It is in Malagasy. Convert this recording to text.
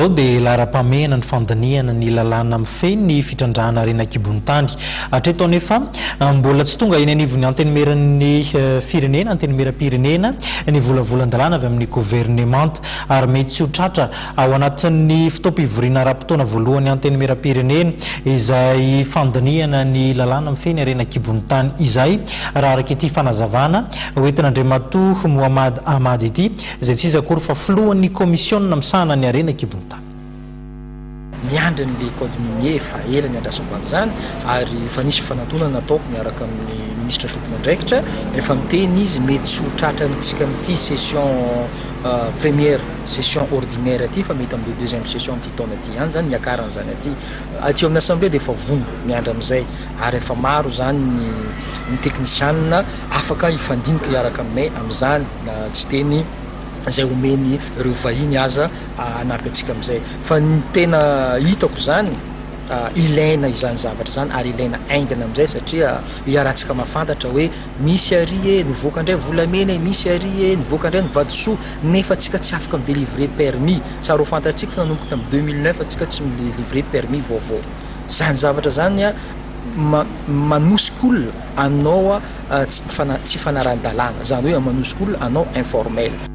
Dia laharam-pahamehana ny fandinihana ny lalàna mifehy ny fitrandrahana harena an-kibon'ny tany. Hatreto anefa, mbola tsy tonga eny anivon'ny Antenimieran'ny firenena, Antenimieram-pirenena, ny volavolan-dalàna avy amin'ny governemanta ary mety tsy ho tratra ao anatin'ny fotoam-pivoriana ara-potoana voalohan'ny Antenimieram-pirenena izay fandinihana ny lalàna mifehy ny harena an-kibon'ny tany izay, raha araka ity fanazavana hoentin'Andriamatoa Mohamad Ahmad ity. Izay tsy iza akory fa filohan'ny kaomisiona misahana ny harena an-kibon'ny tany. Miandry an'ilay code minier efa ela niandrasako an'izany ary efa nisy fifanantonana nataoko miaraka amin'ny minisitra tompon'andraikitra, efa miteny izy mety tsy ho tratrantsika amin'ity session première session ordinaire ity fa mety amin'ilay deuxième session amin'ity taona ity ihany izany hiakaran'izany aty. Aty amin'ny assemblée dia efa vonona miandry amin'izay ary efa maro izany ny teknisianina afaka hifandinika hiaraka aminay amin'izany. Na tsy teny izay omeny ireo vahiny aza hanampy antsika amin'izay. Fa ny tena hitako izany, ilaina izany zavatra izany ary ilaina haingana amin'izay satria iarahantsika mahafantatra hoe misy ary e, nivoaka indray volamena e, misy ary e, nivoaka indray ny vatosoa nefa antsika tsy afaka mi-delivrer permis. Tsara ho fantatsika fa nanomboka tamin'ny 2009 antsika tsy mi-delivrer permis vaovao. Izany zavatra izany manosika olona hanao tsy fanarahan-dalàna, izany hoe manosika olona hanao informel.